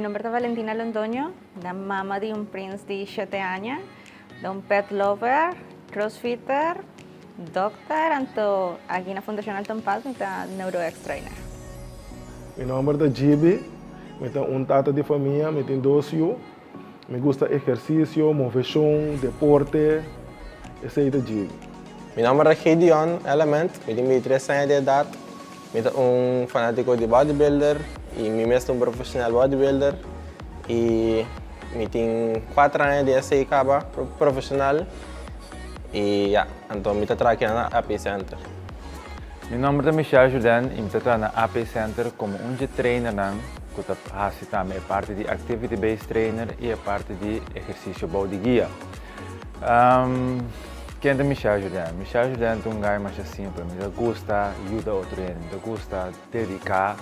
Mi nomber ta Valentina Londoño, mi ta mama di un prins di shete aña, mi ta un pet lover, crossfitter, dokter, anto aki na Fundashon Alton Paas mi ta neuroex trainer. Mi nomber ta Djibi, mi ta un tata di famia, mi tin dos yu. Mi gusta ehersisio, moveshon, deporte, esei ta djibi. Mi nomber ta Gideon Element, mi tin 23 aña di edat, mi ta un fanatiko di bodybuilder i mi mes ta un profesional bodybuilder i mi tin kuater aña di esei kaba profesional i ya, anto mi ta traha aki na AP Center. Mi nomber ta Michelle Jourdain i mi ta traha na AP Center komo un dje trainernan ku ta hasi tambe e parti di activity based trainer i e parti di ehersisio bou di guia. Ken ta Michelle Jourdain? Michelle Jourdain ta un guy masha simpel. Mi ta gusta yuda otro hende, mi ta gusta dediká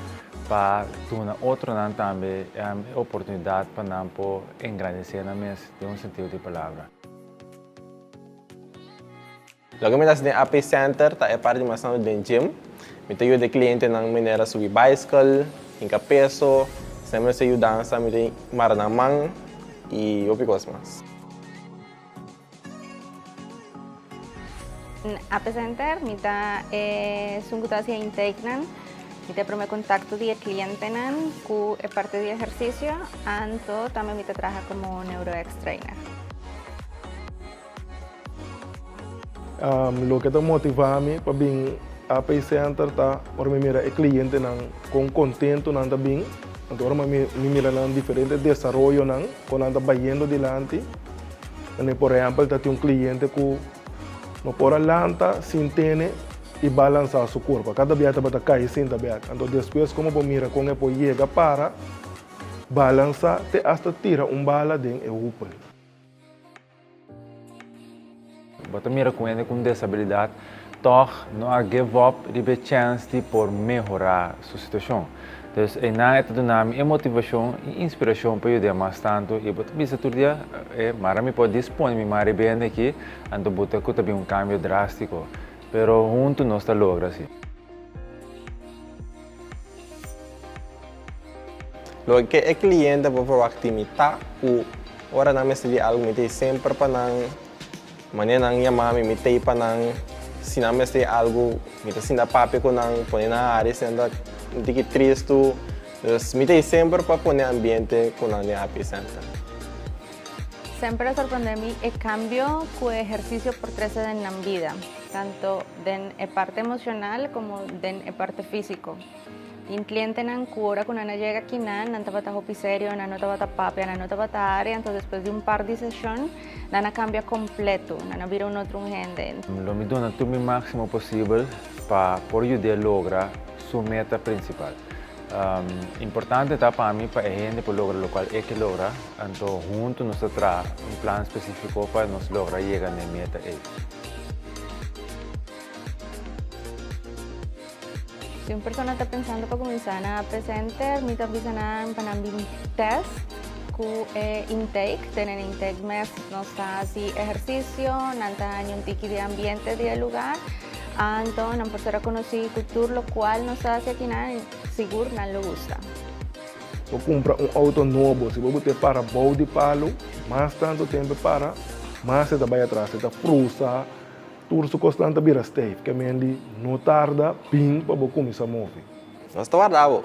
pa duna otronan tambe e oportunidat pa nan por engrandesé nan mes den un sentido di palabra. Loke mi ta hasi den AP Center ta e parti mas tantu den gym. Mi ta yuda e klientenan manera subi baiskel, hinka peso, si nan mester yudansa mi ta mara nan man i hopi kos mas. Den AP Center mi ta esun ku ta hasi e intakenan, mi ta e prome kontakto di e klientenan ku e parti di ehersisio, anto tambe mi ta traha komo neuroex trainer. Loke ta motivá mi pa bin AP Center ta ora mi mira e klientenan kon kontentu nan ta bin, anto ora mi mira nan diferente desaroyonan kon nan ta bayendo dilanti. Manera por ehèmpel ta tin un kliente ku no por a lanta sin tene i balansá su kurpa, kada bia e tabata kai sinta bèk. Anto despues komo bo mira kon e por yega para balansá te asta tira un bala den e hupel. Bo ta mira ku hende ku un desabilidat tòg no a give up riba e chèns di por mehorá su situashon. Dus einan e ta duna mi e motivashon i inspirashon pa yud'é mas tantu i bo ta bisa tur dia, e mara mi por dispone mi man riba e hende aki, anto bo ta ku ta bin un kambio drástiko. Pero huntu nos ta logra si. Loke e cliente por verwacht di mi ta cu ora nan mester di algo mi ta ei semper pa nan, manera nan yama mi, mi ta ei pa nan, si nan mester di algo mi ta sinta papia cu nan, pone nan hari si nan ta un tiki tristu, dus mi ta ei semper pa pone ambiente cu nan den Happy Center. Semper a sorprende mi e cambio cu e ehercicio por trece den nan bida, tanto den e parte emocional como den e parte fisico. Tin clientenan cu ora cu nan a yega akinan, nan tabata hopi serio, nan no tabata papia, nan no tabata hari, anto despues di un par di sesion, nan a cambia completo, nan a bira un otro un hende. Lo mi duna tur mi maximo posibel pa por yud'é logra su meta principal. Importante ta pa mi pa e hende por logra locual e ke logra, anto hunto nos ta traha un plan specifico pa nos logra yega n'e meta ei. Si un persona ta pensando pa cuminsa na AP Center, mi ta bisa nan pa nan bin test cu e intake. Den e intake mes nos ta haci ehercicio, nan ta haña un tiki di ambiente di e lugar. Anto nan por ser reconoci cu tur locual nos ta haci akinan, sigur nan lo gusta. Bo cumpra un auto nobo, si bo bute para bou di palo, mas tanto tempo e para, mas e ta bay atras, e ta frusa. Tur su kosnan ta bira stijf, ke men di no tarda bin pa bo kuminsá move. Nos ta warda bo.